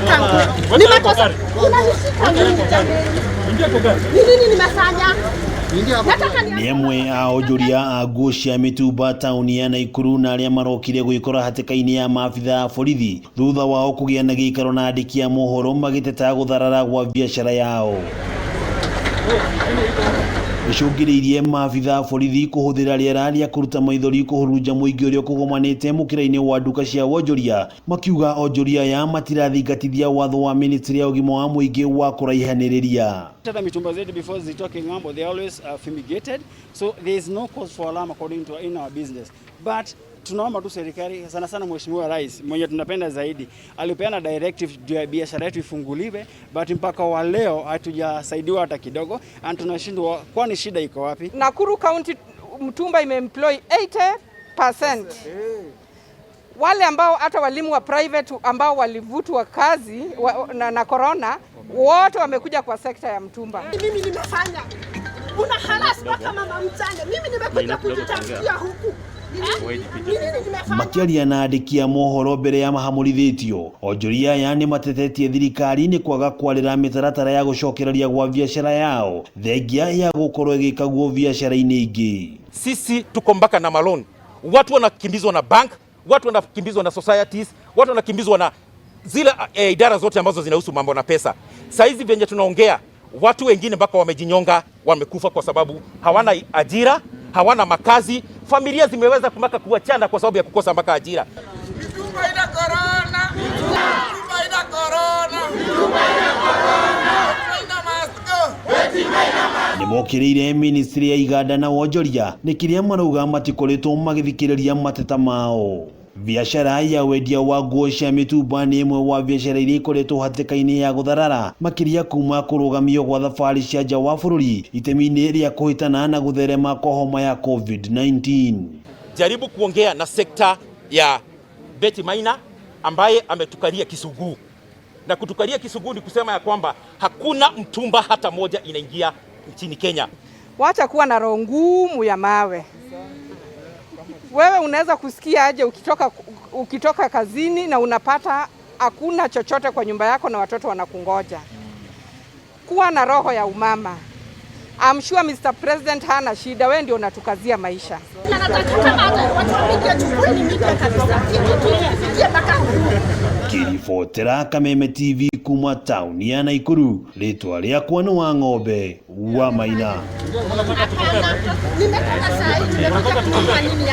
Nataka nguo. Nimekosa. Unanishika nini jameni? Ni nini nimefanya? Nataka ni Nĩ amwe a onjoria a nguo cia mĩtumba taũni ya Naikuru na arĩa marokire gwĩkora hatĩka-inĩ ya maabitha a borithi thutha wao kũgĩa na gĩikaro na andĩki a mohoro magĩteta gũtharara gwa biacara yao. Icũngĩrĩirie maabitha a borithi kũhũthĩra rĩera rĩa kũruta maithori kũhurunja mũingĩ ũrĩa ũkũgomanĩte mũkĩra-inĩ wa nduka cia wonjoria, makiuga onjoria aya matirathingatithia watho wa ministry ya ũgima wa mũingĩ wa kũraihanĩrĩria. Hata mitumba zetu before zitoke ng'ambo, they always fumigated, so there is no cause for alarm according to in our business. But tunaomba tu serikali, sana sana Mheshimiwa Rais mwenye tunapenda zaidi, alipeana directive juu ya biashara yetu ifunguliwe, but mpaka wa leo hatujasaidiwa hata kidogo, and tunashindwa, kwani shida iko wapi? Nakuru County mtumba imeemploy 80%. Wale ambao hata walimu wa private ambao walivutwa kazi na corona wote wamekuja kwa sekta ya mtumba. Mimi nimefanya. Una harass mpaka mama mjane. Mimi nimekuja kujitafutia huku. Ni nini nimefanya? Makĩaria na andĩki a mohoro mbere ya mahamũrithĩtio, onjoria aya nĩ matetetie thirikari nĩ kwaga kwarĩra mĩtaratara ya gũcokereria gwa biacara yao thengia ya gũkorwo ĩgĩkagwo biacara-inĩ ingĩ. Sisi tuko mpaka na maloan, watu wanakimbizwa na bank, watu wanakimbizwa na societies, watu wanakimbizwa na zile idara zote ambazo zinahusu mambo na pesa. Saizi venye tunaongea, watu wengine mpaka wamejinyonga, wamekufa kwa sababu hawana ajira, hawana makazi, familia zimeweza mpaka kuachana kwa sababu ya kukosa mpaka ajira. Mitumba ina corona. Mitumba ina corona. Mitumba ina mask. Nĩ mokĩrĩire ministry ya iganda na wonjoria nĩ kĩrĩa marauga matikoretwo magĩthikĩrĩria mateta mao. Biacara ya wendia wa nguo cia mĩtumba nĩ ĩmwe wa biacara iria ikoretwo hatĩka-inĩ ya gũtharara makĩria kuma kũrũgamio gwa thabarĩ cia nja wa bũrũri itemi-inĩ rĩa kũhĩtana na gũtherema kwa homa ya COVID-19. Jaribu kuongea na sekta ya Betty Maina ambaye ametukalia kisuguu, na kutukalia kisuguu ni kusema ya kwamba hakuna mtumba hata moja inaingia nchini Kenya. Wacha kuwa na roho ngumu ya mawe. Wewe unaweza kusikia aje ukitoka kazini na unapata hakuna chochote kwa nyumba yako na watoto wanakungoja? Kuwa na roho ya umama. I'm sure Mr. President hana shida, wewe ndio unatukazia maisha. Na nataka kama hata watu wa media, chukueni media kabisa. Kitu tufikie mpaka huku. Ngĩribotera Kameme TV kuma taũni ya Naikuru, rĩtwa rĩakwa nĩ wa ng'ombe wa Maina. Hapana. Nimetoka saa hii nimekuja kununua nini hapa?